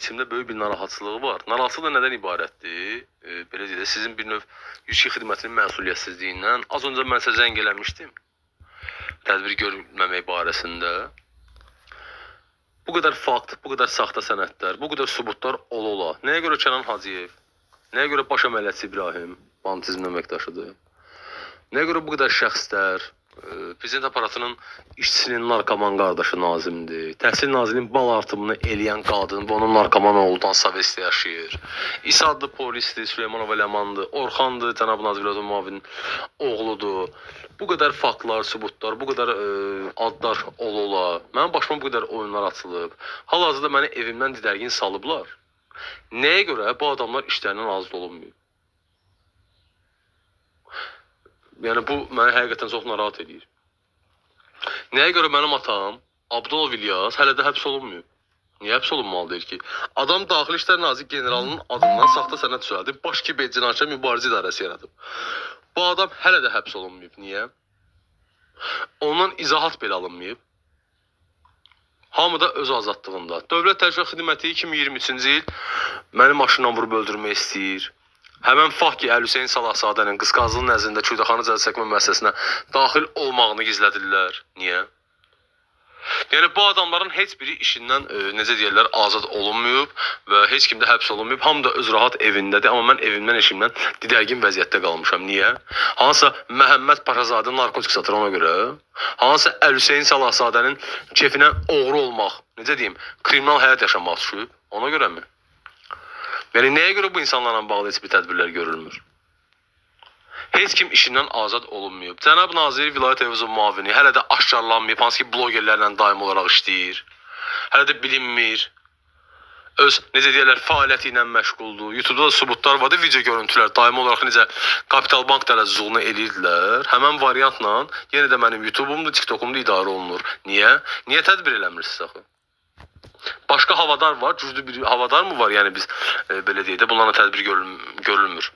içimdə böyük bir narahatçılığı var. Narahatçılıq da nədən ibarətdir? Belə deyək də, sizin bir növ 102 xidmətinin məsuliyyətsizliyindən. Az öncə mən sizə zəng eləmişdim. Tədbir görməmək barəsində. Bu qədər fakt, bu qədər saxta sənədlər, bu qədər sübutlar ola-ola. Nəyə görə Kənan Hacıyev? Nəyə görə baş əməliyyatçı İbrahim banditizmin əməkdaşıdır? Nəyə görə bu qədər şəxslər, prezident aparatının işçisinin narkoman qardaşı Nazimdir, Təhsil Nazirinin bal artımını eləyən qadın və onun narkoman oğludan Savesdə yaşayır. İsa adlı polisdir, Süleymanov Eləmandır, Orxandır, cənab Nazir Vilayət müavinin oğludur. Bu qədər faktlar, sübutlar, bu qədər adlar ola-ola. Mənim başıma bu qədər oyunlar açılıb. Hal-hazırda məni evimdən didərgin salıblar. Nəyə görə bu adamlar işlərindən azad olunmuyor? Yəni bu məni həqiqətən çox narahat eləyir. Nəyə görə mənim atam Abdulov İlyas hələ də həbs olunmuyor? Niyə həbs olunmalı deyir ki? Adam Daxili İşlər Naziri generalının adından saxta sənəd düzəldib, Baş Kiber Cinayətkar Mübarizə İdarəsi yaradıb. Bu adam hələ də həbs olunmayıb. Niyə? Ondan izahat belə alınmayıb. Hamı da öz azadlığında. Dövlət Təhlükəsizlik Xidməti 2023-cü il məni maşınla vurub öldürmək istəyir. Həmən fakt ki, Əlhüseyn Salahzadənin Qısqazlının nəzdində Kürdəxanı cəza çəkmə müəssisəsinə daxil olmağını gizlədirlər. Niyə? Yəni bu adamların heç biri işindən necə deyirlər, azad olunmayıb və heç kim də həbs olunmayıb. Hamı da öz rahat evindədir, amma mən evimdən, eşimdən didərgin vəziyyətdə qalmışam. Niyə? Hansısa Məhəmməd Paşazadə narkotik satır ona görə. Hansısa Əlhüseyn Salahzadənin kefinə oğru olmaq, necə deyim, kriminal həyat yaşamaq düşüb, ona görəmi? Yəni nəyə görə bu insanlarla bağlı heç bir tədbirlər görülmür? Heç kim işindən azad olunmayıb. Cənab Nazir Vilayət Eyvazov müavini hələ də aşkarlanmayıb, hansı ki blogerlərlə daim olaraq işləyir. Hələ də bilinmir. Öz necə deyirlər, fəaliyyəti ilə məşğuldur. YouTube-da da sübutlar vardı, video görüntülər daimi olaraq necə Kapital Bank dələzzuğunu eləyirdilər. Həmən variantla yenə də mənim YouTube-umdur, TikTok-umdur idarə olunur. Niyə? Niyə tədbir eləmirsiniz axı? Başqa havadar var, güclü bir havadar mı var? Yəni biz belə deyək də bunlarla tədbir görülmür.